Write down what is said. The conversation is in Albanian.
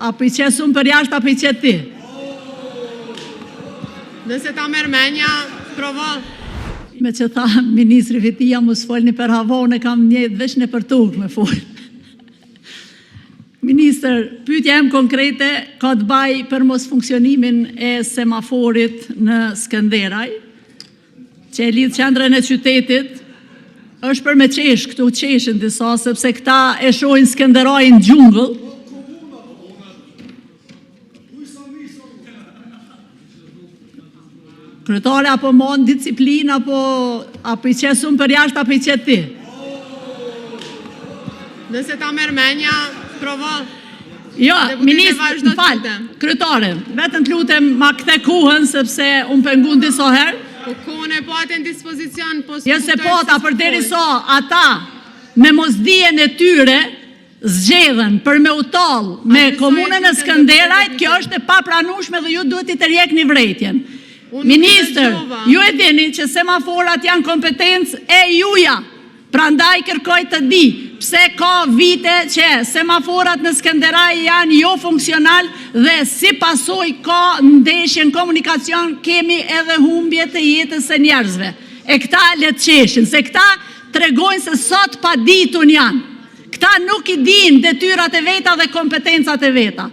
A po i qes unë përjashta, a po i qet ti? Nëse ta merr mendja, provo. Meqë tha ministri Vitia mos flisni për hava, unë kam ndejtur veç nëpër tokë të flas. Ministër, pyetja ime konkrete ka të bëjë për mosfunksionimin e semaforit në Skenderaj, që e lidh qendrën e qytetit. Është për të qeshur këtu, qeshin disa, sepse këta e shohin Skenderajn xhungël. Kryetare, a po mban disiplinë apo a po i qes unë përjashta, a po i qet ti? Nëse ta merr mendja, provo. Jo, ministër, më fal, kryetare, vetëm të lutem ma kthe kohën sepse u penguan disa herë. Po kohën e pate në dispozicion, po s'po Jo se pata, përderisa ata me mosdijen e tyre zgjedhën për me u tall me komunën e Skënderajt, kjo është e papranueshme dhe ju duhet t'i tërhiqni vërejtjen. Ministër, ju e dini që semaforat janë kompetencë e juaja. Prandaj kërkoj të di pse ka vite që semaforët në Skenderaj janë jofunksional dhe si pasojë ka ndeshje në komunikacion, kemi edhe humbje të jetës së njerëzve. E këta le të qeshin, se këta tregojnë se sa të paditur janë. Këta nuk i dinë detyrat e veta dhe kompetencat e veta.